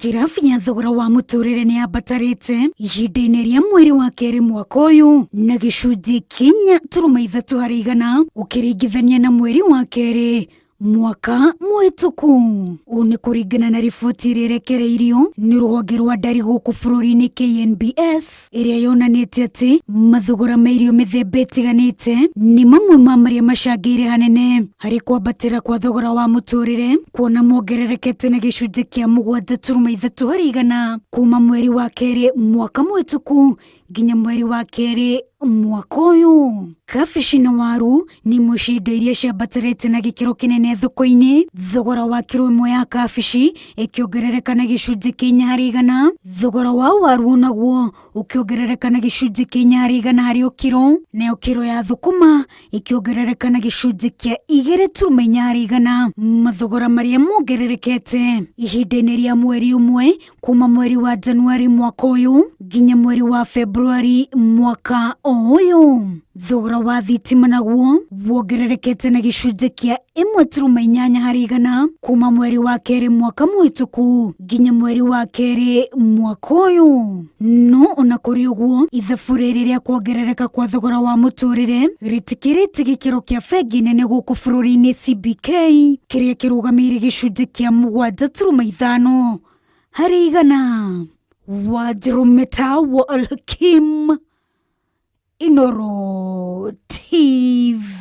Ngirabu ya thogora wa mũtũrĩre nĩ yambatarĩte ihinda-inĩ rĩa mweri wa kerĩ mwaka ũyũ na gĩcunjĩ kĩa 4.3 harĩ igana ũkĩringithania na mweri wa kerĩ mwaka mũhĩtũku. Ũũ nĩ kũringana na riboti ĩrĩa ĩrekereirio nĩ rũhonge rwa ndari gũkũ bũrũri-inĩ KNBS ĩrĩa yonanĩtie atĩ mathogora ma irio mĩthemba ĩtiganĩte nĩ mamwe ma marĩa macangĩire hanene harĩ kwambatĩra kwa thogora wa mũtũrĩre kuona mongererekete na gĩcunjĩ kĩa 7.3 harĩ igana kuma mweri wa kerĩ mwaka mũhĩtũku nginya mweri wa kerĩ mwaka ũyũ. Kabici na waru nĩ imwe cia indo iria ciambatĩrĩte na gĩkĩro kĩnene thoko-inĩ, thogora wa kiro ĩmwe ya kabici ĩkĩongerereka na gĩcunjĩ kĩa 4 harĩ igana, thogora wa waru onaguo ũkĩongerereka na gĩcunjĩ kĩa 4 harĩ igana harĩ o kiro, nayo kiro ya thũkũma ĩkĩongerereka na gĩcunjĩ kĩa 2.4 harĩ igana. Mathogora marĩa mongererekete ihinda-inĩ rĩa mweri ũmwe kuma mweri wa Januari mwaka ũyũ nginya mweri wa Februari mwaka o ũyũ. Thogora wa thitima naguo wongererekete na gĩcunjĩ kĩa 1.8 harĩ igana kuma mweri wa kerĩ mwaka mũhĩtũku nginya mweri wa kerĩ mwaka ũyũ. No ona kũrĩ ũguo, ithabu rĩrĩ rĩa kuongerereka kwa thogora wa mũtũrĩre rĩtikĩrĩte gĩkĩro kĩa bengi nene gũkũ bũrũri-inĩ CBK kĩrĩa kĩrũgamĩire gĩcunjĩ kĩa 7.5 harĩ igana. Wanjirũ Mĩta wa Alhakim, Inooro TV.